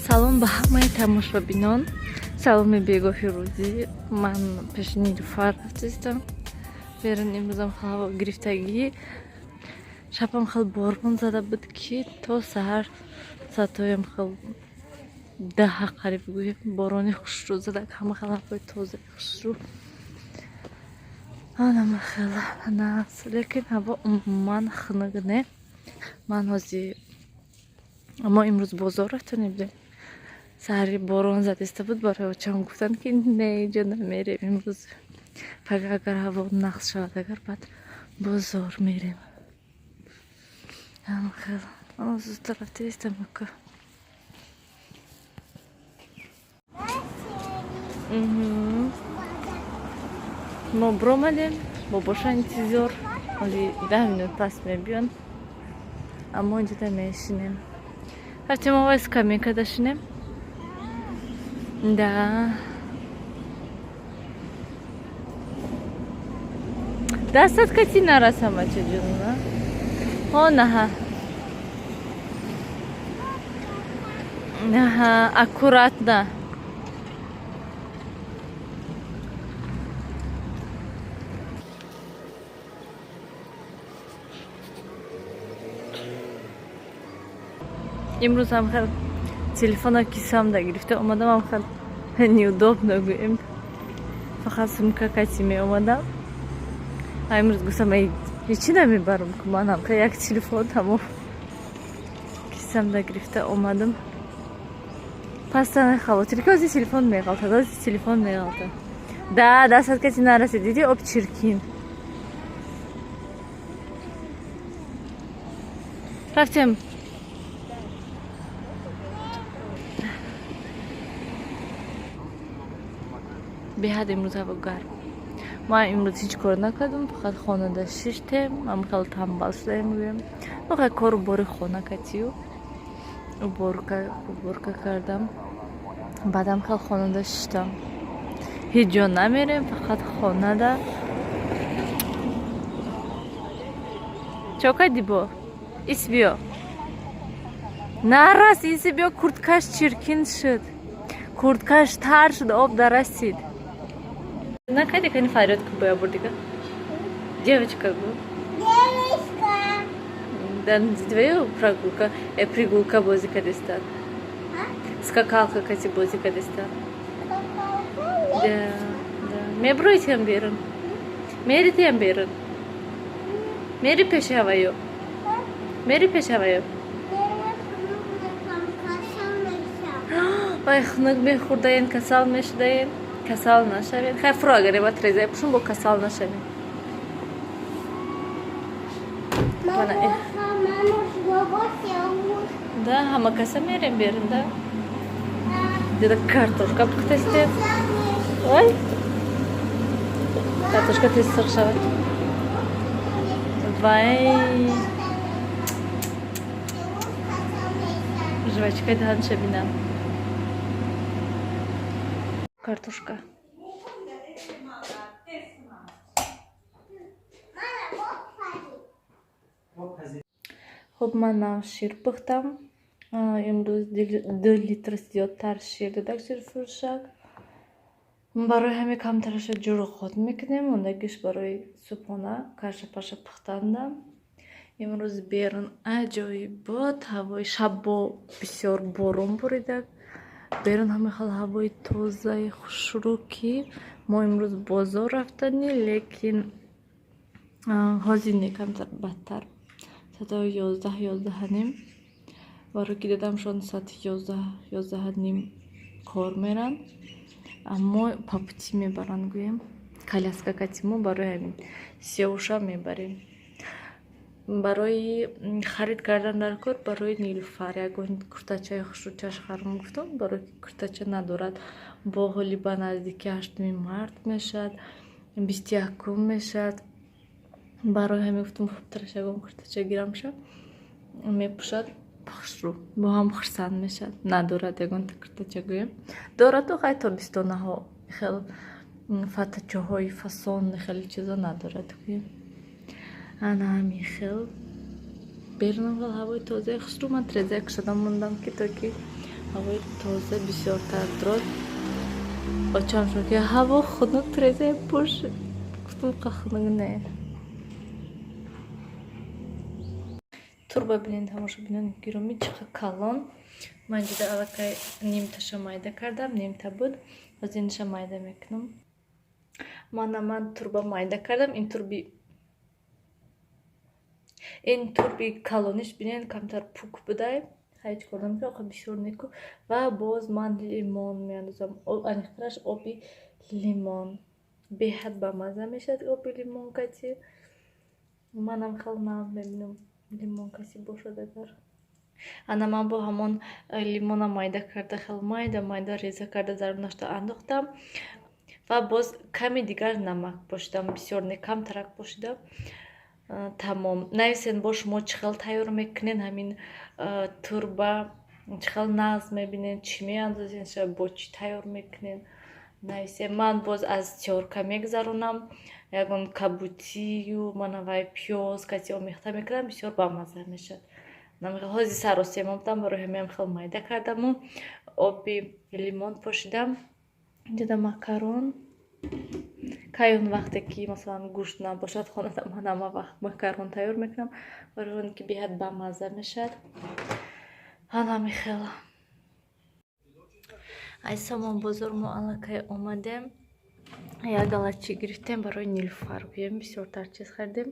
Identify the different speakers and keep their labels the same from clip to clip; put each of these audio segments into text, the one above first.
Speaker 1: Салом ба ҳамаи тамошобинон, саломи бегоҳи рӯзӣ. Ман пеши Нилуфар рафтистам берун. Имрӯзам ҳаво гирифтагӣ, шабам хел борон зада буд, ки то саҳар соатҳоям хел 10 қариб гӯем борони хушрӯ зада, ҳама хел ҳавои тозаи хушрӯ, анама хел нас, лекин ҳаво умуман хунук не. Ман ҳозир, мо имрӯз бозор рафтани будем, саҳари борон задиста буд. Барои очам гуфтанд, ки не, инҷо намерем имрӯз, пага агар ҳаво нақс шавад, агар баъд бозор мерем. Зудтар рафтаистам ака. Мо биромадем, бобоша интизор, ҳози 10 минут пас мебиён, аммо инҷода мешинем. Рафтем, овай скамейка дашинем. Да, дастат кати нарасам, бачаҷон. Ҳо, наҳа, наҳа, аккуратно. Имрӯз ҳам хел телефона кисамда гирифта омадам, хел неудобно гӯем, фақат сумка кати меомадам. А имрӯз гуфтам, ҳечи намебарам, ку манам як телефон тамом кисамда гирифта омадам. Пастана хавотир, ки ози телефон меғалтад, ози телефон меғалтад. Да, дастат кати нарасид, диди, об чиркин. Рафтем. Беҳад имрӯз ҳаво гарм. Ман имрӯз ҳеҷ кор накардам, фақат хонада шиштем, ам хеле тамбал шудаем гӯем. Фақат кору бори хона катию уборка кардам, баъдам хел хонада шиштам. Ҳеҷ ҷо намерем, фақат хонада. Чо кардӣ бо ис? Биё, нарас, иси, биё. Курткаш чиркин шуд, курткаш тар шуд, об дарасид. Накарди, кани фарёд ку, боя бурдига. Девочка гу.
Speaker 2: Девочка.
Speaker 1: Твою прогулка, пригулка бозӣ кардиста. Скакалка кати бозӣ кардиста. Да, да. Меброитиам берун. Меритиам берун. Мери пеши ҳаваё. Мери пеши ҳаваё. Вай, хунук мехӯрдаен, касал мешудаен. Касал нашавед. Хайр, фуро, агар еба треза пушум, бо касал нашавед. Да, ҳама каса мерем берун, да. Деда картошка пухтастем. Ой, картошка тез сиқ шавад. Вай, жвачкаи даҳанша бинам. Картошка. Хуб, ман нав шир пухтам. Имрӯз 2 литр зиёдтар шир додак ширфурӯшак. Барои ҳаме камтараша ҷурғот мекунем, ондагиш барои субҳона каша паша пухтандам. Имрӯз берун аҷоибот ҳавои, шаббо бисёр борон боридак, берун ҳама хел ҳавои тозаи хушрӯ, ки мо имрӯз бозор рафтани, лекин ҳозир не, камтар бадтар, соатҳои 11, 11:30, барои ки дадамшон соати 11, 11:30 кор меранд, аммо по пути мебаранд гӯем, коляска катимо. Барои ҳамин сиёвуша мебарем барои харид кардан дар кор. Барои Нилуфар ягон куртачаи хушрӯчаш харам гуфтам, барои ки куртача надорад. Бо ҳоли ба наздики 8-уми март мешавад, 21-ум мешавад. Барои ҳамин гуфтам, хубтараш ягон куртача гирамша, мепӯшад хушрӯ, бо ҳам хурсанд мешавад. Надорад ягонта куртача гӯем, дораду хай тобистонаҳо хел фатачоҳои фасон, хеле чизо надорад гӯем. Ана ҳамин хел. Берунам хел ҳавои тозаи хушрӯ. Ман треза кушодам мондам, ки то ки ҳавои тоза бисёртар дурод. Очам шуд, ки ҳаво хунук, трезаи пуш. Гуфтам, қа хунук не. Турба бинед, тамошобинони гиромӣ, чӣ қа калон. Ман ҷуда аллакай нимташа майда кардам, нимта буд, ҳозир иниша майда мекунам. Мана, ман турба майда кардам. Ин турби калониш, бинед, камтар пук будай. Ҳеҷ кор намекунам, оқа бисёр неку. Ва боз ман лимон меандозам, аниқтараш оби лимон. Беҳад бамазза мешавад оби лимон кати. Манам хел нағз мебинам лимон каси бошад агар. Ана, ман бо ҳамон лимона майда карда, хел майда майда реза карда, зарунашро андохтам ва боз каме дигар намак пошидам, бисёр не, камтарак пошидам, тамом. Нависен, бо шумо чӣ хел тайёр мекунед ҳамин турба, чӣ хел нағз мебинед, чӣ меандозед, бо чӣ тайёр мекунед, нависем. Ман боз аз тёрка мегузаронам, ягон кабутию мана вай пиёз кати омехта мекунам, бисёр бамазза мешавад. Ҳози саросема будам, барои ҳамиам хел майда кардаму оби лимон пошидам. Инҷода макарон. Кай он вақте ки, масалан, гӯшт набошад хонада, ман ҳама вақт макарон тайёр мекунам, барои он ки беҳад бамазза мешавад. Ҳанами хела. Аз Сомон бозор мо аллакай омадем. Як галачи гирифтем барои Нилуфар, гӯем, бисёртар чиз харидем.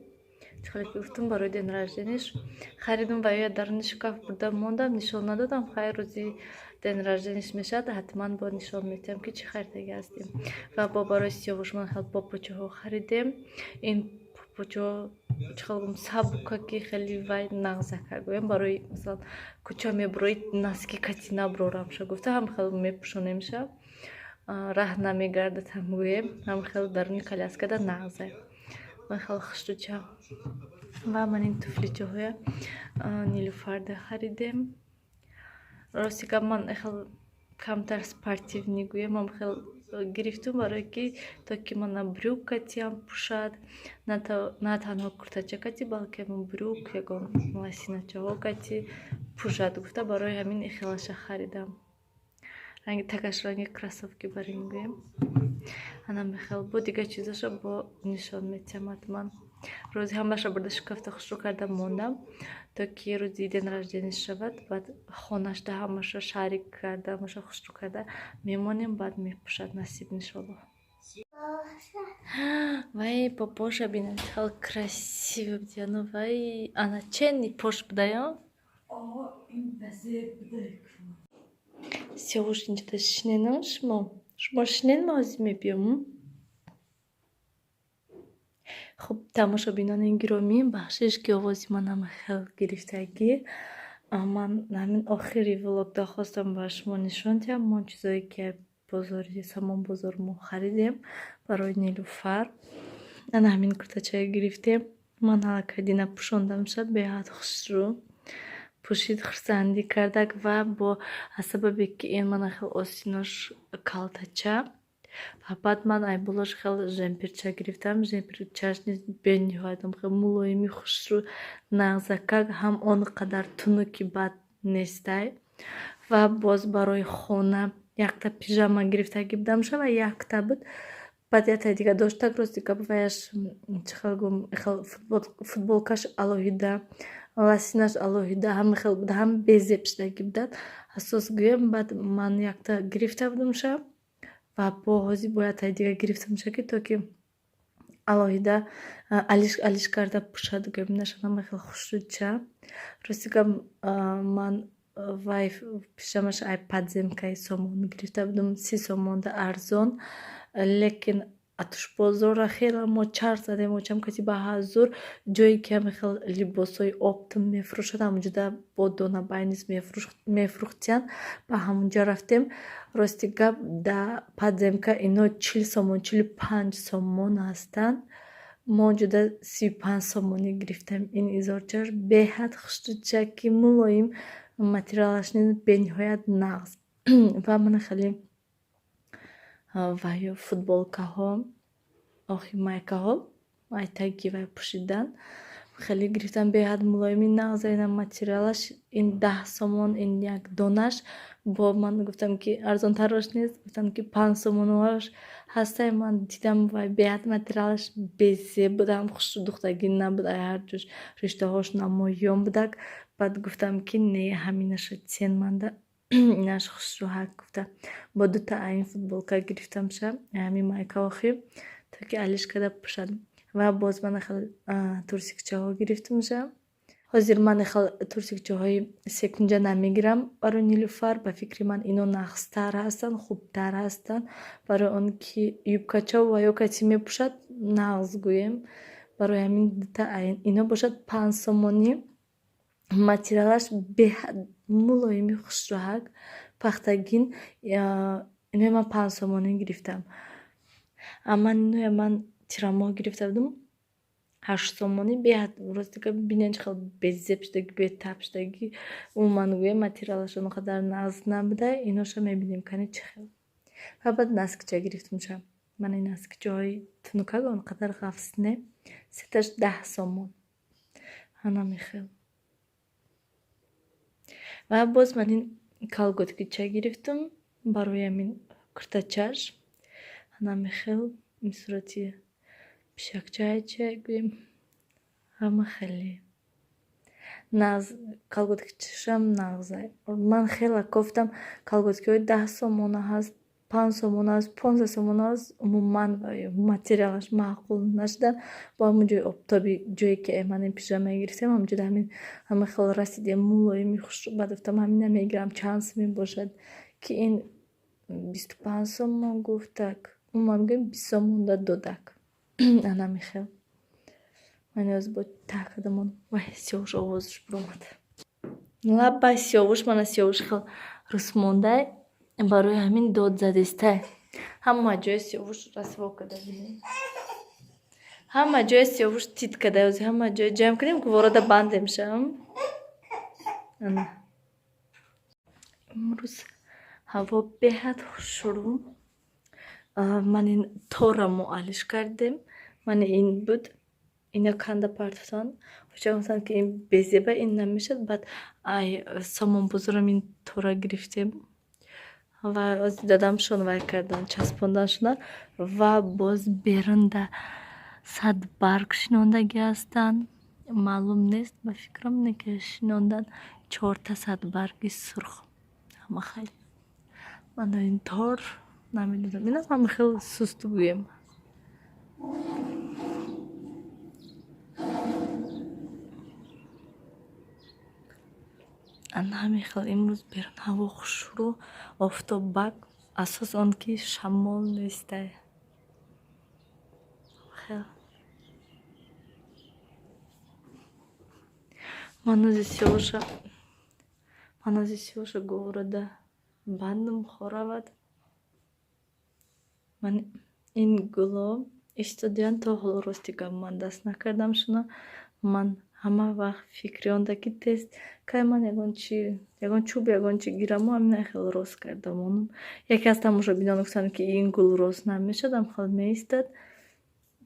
Speaker 1: Чӣ хеле ки гуфтум, барои день рождения ш харидум ва ё даруни шкаф бурда мондам, нишон надодам. Хайр, рӯзи день рождения ш мешавад, ҳатман бо нишон медиҳам, ки чӣ харидагӣ ҳастем. Ва бо барои Сиёвуш ман хел попочаҳо харидем. Ин попочаҳо, чӣ хел гум, сабука, ки хеле вай нағзака, гӯем, барои, масалан, кӯча мебурои, носки кати наброрамша гуфта, ҳам хел мепӯшонемша, раҳ намегардад ҳам, гӯем, ҳам хел даруни коляска да нағзе. Ман хел хушрӯча. Ва ман ин туфличаҳоя Нилуфарда харидем. Рости гап, ман хел камтар спортивный, гӯем, ҳам хел гирифтум, барое ки то ки мана брюк катиам пӯшад, на танҳо куртача кати, балки брюк, ягон лосиначаҳо кати пӯшад гуфта, барои ҳамин хелаша харидам. Ранги такаш ранги кроссовки барин, гӯем. Ана мехел. Бо дигар чизаша бо нишон метиҳам ҳатман. Рӯзи ҳамаша бурда шкафта хушрӯ карда мондам, то ки рӯзи день рождения шавад, баъд хонашда ҳамаша шарик карда, ҳамаша хушрӯ карда мемонем, баъд мепӯшад, насиб, иншоллоҳ. Вай, попоша бинед, хел красиво будияну. Вай, ана чени пош будаё.
Speaker 3: Ин базеб будай.
Speaker 1: Сиёвуш, инҷода шиненам. Шумо шинен, ма ҳозир мебиём. Хуб, тамошобинони гиромӣ, бахшиш, ки овози манам хел гирифтагӣ. Ман ҳамин охири влогда хостам ба шумо нишон диҳам он чизое ки бозори Самон бозор мо харидем барои Нилуфар. Ана ҳамин куртачае гирифтем. Ман аллакай дина пӯшондамша, беҳад хушрӯ пӯшид, хурсандӣ кардак. Ва бо аз сабабе ки ин мана хел остинош калтача, ва баъд ман айболош хел жемперча гирифтам. Жемперчаш низ бениҳоятам хел мулоими, хушрӯ, нағзакак, ҳам он қадар тунуки бад нестай. Ва боз барои хона якта пижама гирифтагӣ будамша ва якта буд, баъд яктаи дига доштак. Рости гап, ваяш, чӣ хел гум, хел футболкаш алоҳида, лосинаш алоҳида, ҳама хел буда, ҳам безеб шудагӣ буданд, асос гӯем. Баъд ман якта гирифта будамша ва бо ҳозир бо яктаи дига гирифтамша, ки то ки алоҳида алиш алиш карда пӯшад, гӯем, нашанама хел хушрӯча. Рости гап, ман вай пижамаша ай подземкаи Сомон гирифта будам, 30 сомонда, арзон, лекин атушбозорра хеле мо чарх задем, очам каси, ба ҳазур ҷое ки ҳаме хел либосҳои оптом мефурӯшад, ҳамонҷода бо донабай низ мефурӯхтиянд, ба ҳамонҷо рафтем. Рости гап, да подземка ино 40 сомон, 45 сомон ҳастанд, мо онҷода 35 сомонӣ гирифтем. Ин изорчаш беҳад хушрӯча, ки мулоим, материалаш низ бениҳоят нағз. Ва мана хеле вай футболкаҳо, охи майкаҳо, айтаги вай пӯшидан. Хеле гирифтам, беҳад мулоими нағза. Ина материалаш, ин 10 сомон, ин як донаш. Бо ман гуфтам, ки арзонтараш нест? Гуфтам, ки 5 сомоноаш ҳастай. Ман дидам, вай беҳад материалаш безеб будам, хушрӯ духтагӣ набуд, ай ҳар ҷош риштаҳош намоён будак. Баъд гуфтам, ки не, ҳаминаша цен манда, инаш хушрӯҳак гуфта. Бо дута айн футболка гирифтамша, ҳамин майка охи, то ки алиш карда пӯшад. Ва боз ман хел трусикчаҳо гирифтамша. Ҳозир ман хел трусикчаҳои секунҷа намегирам барои Нилуфар. Ба фикри ман, ино нағзтар ҳастанд, хубтар ҳастанд, барои он ки юбкача ва ё каси мепӯшад, нағз гӯем. Барои ҳамин дута ино бошад 5 сомонӣ. Материалаш беҳад мулоими хушрӯҳак, пахтагин. Инои ман 5 сомонӣ гирифтам. Амма иноя ман тирамоҳ гирифта будам 8 сомонӣ. Беҳад, рости гап, бинед, чӣ хел безеб шудагӣ, бетаб шудагӣ. Умуман гӯем, материалаш он қадар нағз набуда. Иноша мебинем, кани чӣ хел. Ва баъд носкича гирифтамша. Ман ин носкичаҳои тунукак, он қадар ғафс не, сеташ 10 сомон, ҳанамихел. Ва боз ман ин колготкича гирифтам барои ҳамин куртачаш, ҳанамихел, ин сурати пишакчаача гӯем, ҳама хеле нағз. Колготкичашам нағза. Ман хела кофтам, колготкиҳои 10 сомона ҳаст, 5 сомона аст, 15 сомона аст. Умуман материалаш маъқул нашуда. Бо ҳамон ҷои обтоби, ҷое ки ман ин пижама гирифтам, ҳамонҷода ҳамин ҳама хел расидем, мулоими хушрӯ. Баъд гуфтам, ҳамина мегирам, чанд сум мебошад? Ки ин 25 сомон гуфтак. Умуман гӯем, 20 сомонда додак. Анамихел. Ман ёз бо так кардамон. Вай, Сиёвуш овозаш биромад. Лабай Сиёвуш, мана Сиёвуш хел русмондай, барои ҳамин дод задистай. Ҳама ҷои Сиёвуш расво карда, бинед. Ҳама ҷои Сиёвуш тит карда, ҳозир ҳама ҷои ҷамъ кунем, гуворода бандем шам. Ана. Имрӯз ҳаво беҳад хушрӯ. Ман ин тора мо алиш кардем. Ман ин буд. Ина канда партофтан. Ҳоча гуфтанд, ки ин безеба, ин намешад. Баъд ай сомонбозорам ин тора гирифтем. Ва дадамшон вай кардан, часпонданшона. Ва боз берунда садбарг шинондагӣ ҳастанд. Маълум нест, ба фикрам, не ки шинондан чорта садбарги сурх. Ҳама хеле. Ман ин тор намедонам. Инам ҳама хел суст гӯем. Ана ҳамин хел имрӯз берун ҳаво хушрӯ, офтоббак, асос он ки шамол нестай. Хел. Манози Сиёвуша гуворода бандам, хоравад. Ман ин гуло истодиян то ҳоло, рости гап, ман даст накардам шуна. Ман ҳама вақт фикри онда, ки тест кай ман ягон чи, ягон чӯб, ягон чи гираму ҳамина хел рост карда монам. Яке аз тамошобинон гуфтанд, ки ин гул рост намешавад, ам хел меистад.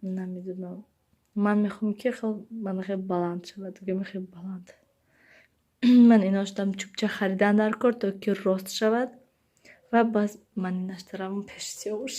Speaker 1: Намедонам. Ман мехоҳам, ки хел мана хел баланд шавад, гӯем, хел баланд. Ман иноштам чӯбча харидан дар кор, то ки рост шавад. Ва баъз ман инаштаравам пеши Сиёвуш.